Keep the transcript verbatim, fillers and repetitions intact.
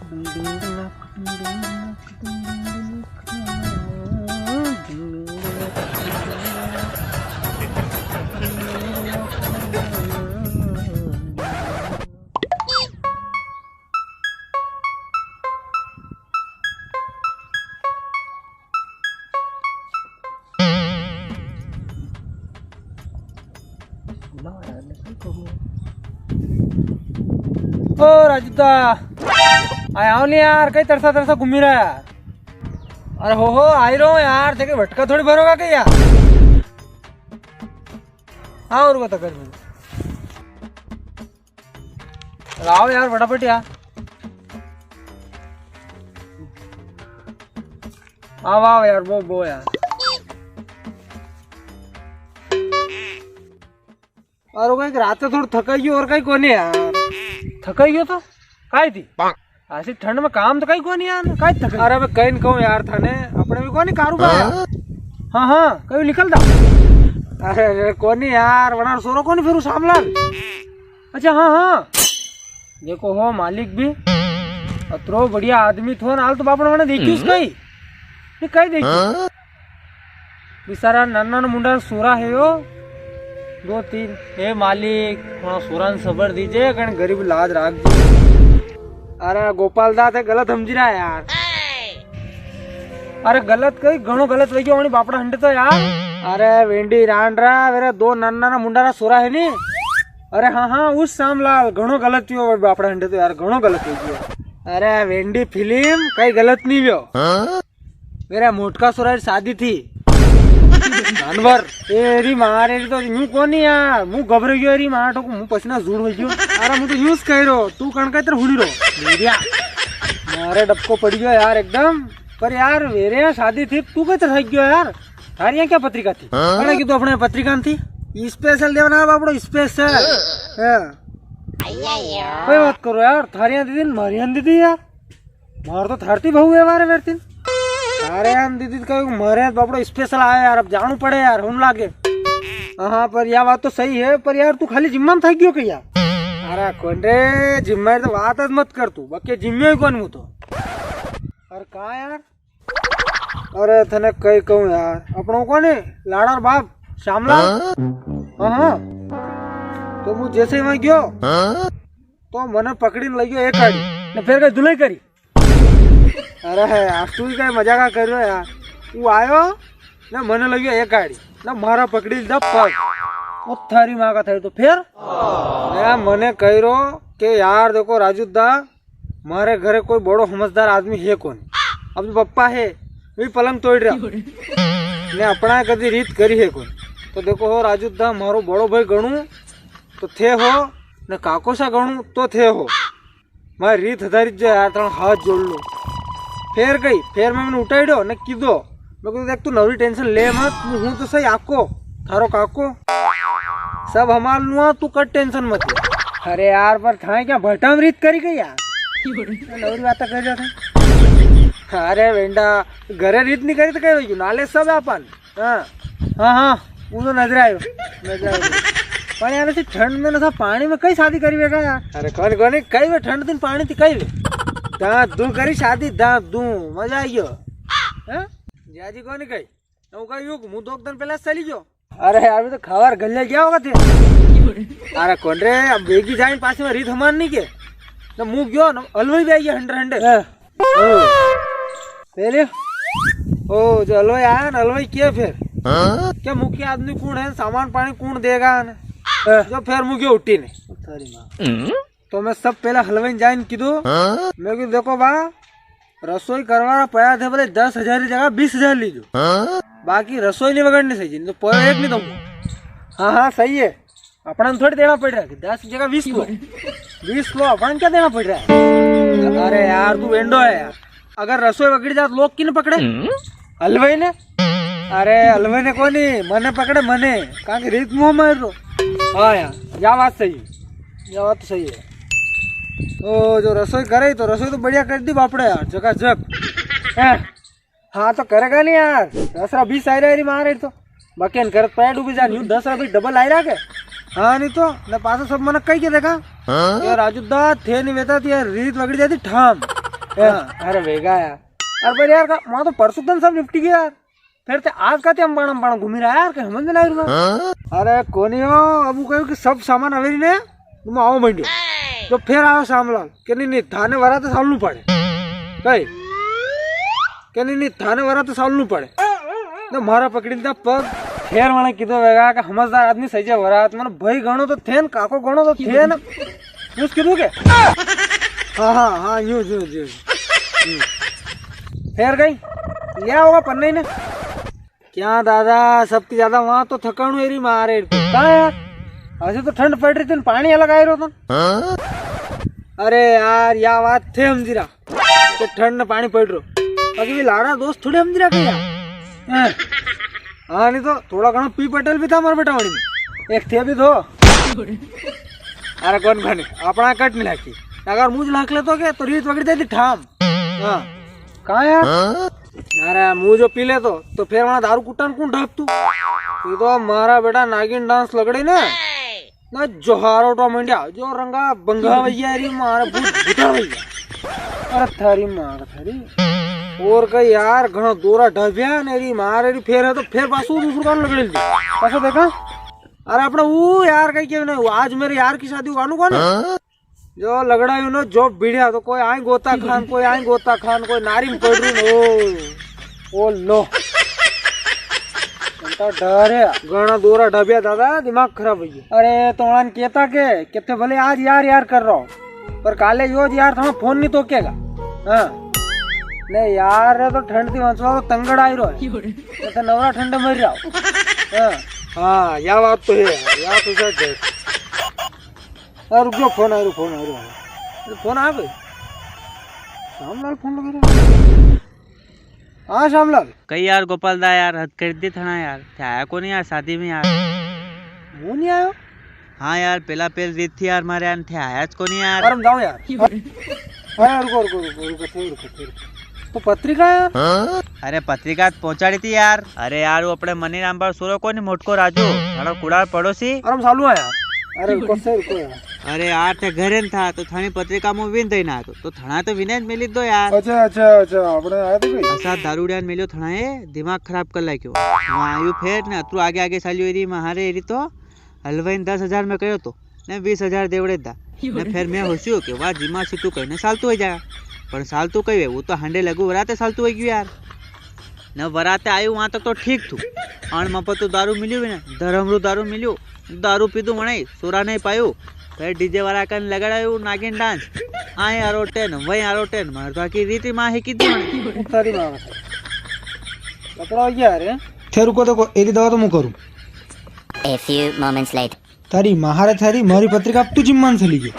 ओ राजू दा, आया हो नी यार, कई तरसा तरसा घूमी रहा यार। अरे हो हो, आई रो यार, थे के भटका थोड़ी भरोगा के यार। हाँ, और बता कर। लाओ यार फटाफट यार। आओ, आओ यार, बो, बो यार। और कई रात तो थोड़ा थकाई गयो और कई कोनी यार। थकाई गयो तो? काई थी? ऐसी ठंड में काम तो कई कोनी यार, काई थकाई? अरे मैं कई नी कहूँ यार थाने, अपने भी कोनी कारोबार यार। हाँ, हाँ, कई निकलता? अरे, अरे, कोनी यार, वरना सोरो कोनी फिर सामलाल। अच्छा, हाँ, हाँ। देखो हो मालिक भी, अतरो बढ़िया आदमी थो ना, हाल तो बापड़ा मैंने देखी उसका ही। नी, कई देखी? हाँ? बेचारा नाना ना मुंडा सोरा है यो, दो तीन। हे मालिक, थोड़ा सोरा ने सबर दीजे, कण गरीब लाज राख दीजे। अरे गोपाल दा, थे गलत समझी रहा यार। अरे गलत कई, घणो गलत वही गयो, वणी बापड़ा हंडे तो यार। अरे वेंडी रांड रा, मेरे दो नाना ना मुंडा रा सोरा है नी। अरे हाँ, हाँ, उस सामलाल, घणो गलत हुयो बापड़ा हंडे तो यार, घणो गलत हुयो। अरे वेंडी फिल्म, कई गलत नी हुयो। हाँ? मेरा मोटका सोरा री शादी थी। जानवर। ए री मारे री तो यूं कोनी यार, मुंह घबरे गयो री मार ठोको, मुंह पसीना जूड़ हो गयो। अरे मुंह तो यूं कह रो, तू कण का इतर हुनी रो। मीडिया। मारे डबको पड़ गयो यार एकदम। पर यार मेरे यहाँ शादी थी, तू कई तरह गयो यार। थारी यहाँ क्या पत्रिका थी? हाँ? अरे की तो अपने पत्रिका थी। स्पेशल देवना बापड़ो, स्पेशल। हाँ। कोई बात करो यार, थारी यहाँ दीदी, मारी यहाँ दीदी यार। मार तो थारती बहू है मारे बेरतीन। अरे हम दीदी तो कहे मारे बापड़ो स्पेशल आया यार, अब जाणू पड़े यार, हम लागे। हाँ, पर या बात तो सही है, पर यार तू खाली जिम्मा में थक गयो कई यार? अरे कौन रे, जिम्मा री तो बात ज मत कर तू, बाकी जिम्मे ही कौन मु तो। अरे का यार? अरे थने कई कहूँ यार, अपनो कौन है? लाड़ा रा बाप, श्यामलाल। हाँ? हाँ, हाँ। तो मु जैसे ही वहाँ गयो, हाँ? तो मने पकड़ी ने लई गयो एक आड़ी। ने फिर कई धुलाई करी? अरे है, आज तू ही कई मजाक कर रहा यार। वो आयो, ने मने लई गयो एक आड़ी, ने मारा पकड़ी लीधा पग। ओ थारी माँ का थारी तो फिर? ने मने कही रो के यार देखो राजू दा, मारे घरे कोई बड़ो समझदार आदमी है कोनी। अब जो पप्पा है, वी पलंग तोड़ रहा। ने अपना कदी रीत करी है कोनी। तो देखो हो राजू दा, मारो बड़ो भाई गणू तो थे हो, ने काको सा गणू तो थे हो। मारी रीत हदारी जो यार, थाने हाथ जोड़ लो। फेर गई, फेर मैं मने उठाईड़ो ने कीधो, मैं कह देख तू नवरी टेंशन ले मत, मु हूँ तो सही आको, थारो काको। सब हमार लुआ, तू कट टेंशन मत ले। अरे यार, पर थाए क्या भटाम रीत करी गई यार? नवरी बात कर रहा था। अरे वेंडा, घरे रीत नी करी तो कई हो गयो, नाले सब अपन। हाँ। हाँ, हाँ, वो तो नजर आयो, नजर आयो। पर यार, ऐसी ठंड में ना सा पानी में कई शादी करी बेटा यार। अरे कोनी, कोनी, कई वे ठंड दिन पानी थी, कई वे। दांत दू करी शादी, दांत दू, मजा आई गयो। हाँ? जियाजी कोनी कई। तो का युग, मु दो दिन पहले चली गयो। अरे यार, अभी तो खावार गले गया होगा थे। अरे कोन रे, अब बेगी जाइन पास में रीत हमार नी के। तो मु गयो ना, अलवाई भी आई है हंडे हंडे। हाँ। ओ। पहले, ओ, जो अलवाई आया ना, अलवाई किया फिर? हाँ? क्या मुख्य आदमी कौन है, सामान पानी कौन देगा ना? हाँ। जो फिर मु गयो उठी ने। थारी माँ। तो मैं सब पहले हलवाई जाइन कीधो। हाँ? मैं कीधो, देखो बा, रसोई करवाना पया थे, बोले दस हजार की जगह बीस हजार लीजो। हाँ? बाकी रसोई नी बगड़नी सही, नी तो पयो एक नी दूंगा। हाँ, हाँ, सही है। अपना ने थोड़ी देना पड़ रहा है, दस की जगह बीस को। बीस को अपना ने क्या देना पड़ रहा है? अरे यार, तू वेंडो है यार। अगर रसोई बगड़ी जात, लोग किने पकड़े? हलवाई ने। अरे, हलवाई ने कोनी, मने पकड़े, मने। कांके रीत मुंह मार रो। हाँ यार, या बात सही है। या बात तो सही है। ओ, जो रसोई करे, तो रसोई तो बढ़िया कर दी बापड़े यार, झकाझक। हैं? हाँ, तो करेगा नी यार, दस रा बीस आई रहा री मारे तो। बाकी अन करत पैर डूबी जान, यूं दस रा बीस डबल आई रहा के? हाँ, नी तो, न पासा सब मनक कही के देखा। हाँ? यार, राजू दा, थे नी वेता थी यार, रीत वगड़ी जाती ठाम। हाँ। अरे वेगा यार। अरे पर यार, का, वहाँ तो परसों दिन सब निपटी गया यार। फिर ते आज का ते हम बाणा बाणा घूमी रहा यार, कहीं समझ में ना आ रहा। अरे कोनी हो, अब वो कहो कि सब सामान अवेरी ने, तुम आओ मंडियो। तो फिर आयो श्यामलाल, के नी, नी, थाने वराते सालनू पड़े। कई? के नी, नी, थाने वराते सालनू पड़े। ना मारा पकड़ी दा पग। फिर मने किदो वेगा कि समझदार आदमी सही जे वरात, मने भाई गणो तो थे न, काको गणो तो थे न। यूं कीधु के? हाँ, हाँ, हाँ, यूं, यूं, यूं। हम्म। फेर कई? लिया होगा पन्ने ने। क्या दादा, सबती ज्यादा वहां तो थकाणु एरी मारे। कहाँ यार? ऐसे तो ठंड पड़ रही थी, पानी अलग आ रहा था। अरे यार, या बात थे हमजी रा। तो ठंड ने पानी पड़ रो। बाकी भी लाड़ा दोस्त थोड़े हमजी रा के यार। हैं। हाँ, नी तो थोड़ा घणा पी पटेल भी था मारे बेटा वाणी में। एक थे भी तो। अरे कोनी कोनी, अपना कट नी लाकी। अगर मुझ लाख लेतो के तो रीत वगड़ी देती ठाम। हाँ। कहाँ यार? अरे मुझ जो पी लेतो तो फिर वहां दारू कुट्टा ने कुण ढाप तू? तू तो मारा बेटा नागिन डांस लगड़े ना। ना जोहारो तो मंडिया, जो रंगा बंगा भैया री मारा भूत भूता भैया। अरे थारी माँ का थारी। और कई यार, घणा दोरा ढाबिया ने री मारे री फेर है तो फेर पासू दूसरो गानो लगड़े ली। पासो देखा? अरे अपना वो यार कई के ना, आज मेरे यार की शादी गानो कौन है? जो लगड़ा यू नो जो भिड़िया तो कोई आई गोता खान, कोई आई गोता खान, कोई नारी में पड़ रू नो। ओ लो। घंटा डर है। घणा दोरा ढाबिया दादा, दिमाग खराब हुई गया। अरे तो उन्हान केता के, किथे भले आज यार यार कर रहा हो, पर काले यो ज यार थारा फोन नी तोकेगा। हाँ। ने यार, तो ठंड थी वंचवा तो तंगड़ आई रो है। ये तो नवरा ठंड मर रहा हो। हाँ। हाँ, या बात तो है यार, या तो सच है। अरे रुक जाओ, फोन आ रहा, फोन आ रहा। अरे फोन आ गए। श्यामलाल फोन लगा रहा। हाँ श्यामलाल। कई यार गोपाल दा यार, हद कर दी थना यार, थे आया कोनी यार शादी में यार। वो नहीं आयो? हाँ यार, पेला पेल रीत थी यार मारे यार, थे आया ज कोनी यार। अरे हम जाओ यार। अरे रुको, रुको, रुको, रुको, थे रुको, थे रुको। तो पत्रिका यार? अरे पत्रिका तो पहुंचाड़ी थी यार। अरे यार, वो अपने मनीराम पर सुरो कोनी, मोटको राजू, थारा कुड़ार पड़ोसी। अरे हम सालू आया। अरे रुको, थे रुको यार। अरे यार, थे घरे न था तो थानी पत्रिका मुं विन दई ना तो, तो थाना तो विने ज मिली दो यार। अच्छा, अच्छा, अच्छा, अपने आया तो कई? असा दारूड़िया ने मिल्यो थाना, ए दिमाग खराब कर लाक्यो। वहाँ आयु फेर ने अतरू आगे आगे सालियो री, महारे री तो हलवाई ने दस हजार में कयो तो, ने बीस हजार देवड़े दा। ने फेर मैं होस्यो के वा जिमा से तू कई ने सालतू हो जाएगा। पण सालतू कई वे, वो तो हांडे लगू वराते सालतू हो गयो यार। ने वराते आयु वहां तक तो ठीक थू। अण मपत तो दारू मिल्यो भी ना, धरम रू दारू मिल्यो। दारू पीधू वणे, सोरा नहीं पायो। फेर डीजे वाला कन लगड़ायो नागिन डांस। आए आरोटे न, वही आरोटे न, मार तो आकी रीति माँ ही की दी वणे। थारी माँ का। लफड़ा हो गया रे। थे रुको, देखो, एरी दवा तो मुं करूँ। A few moments later. थारी माँ रे थारी, मारी पत्रिका अब तू जिम्मान चली गई।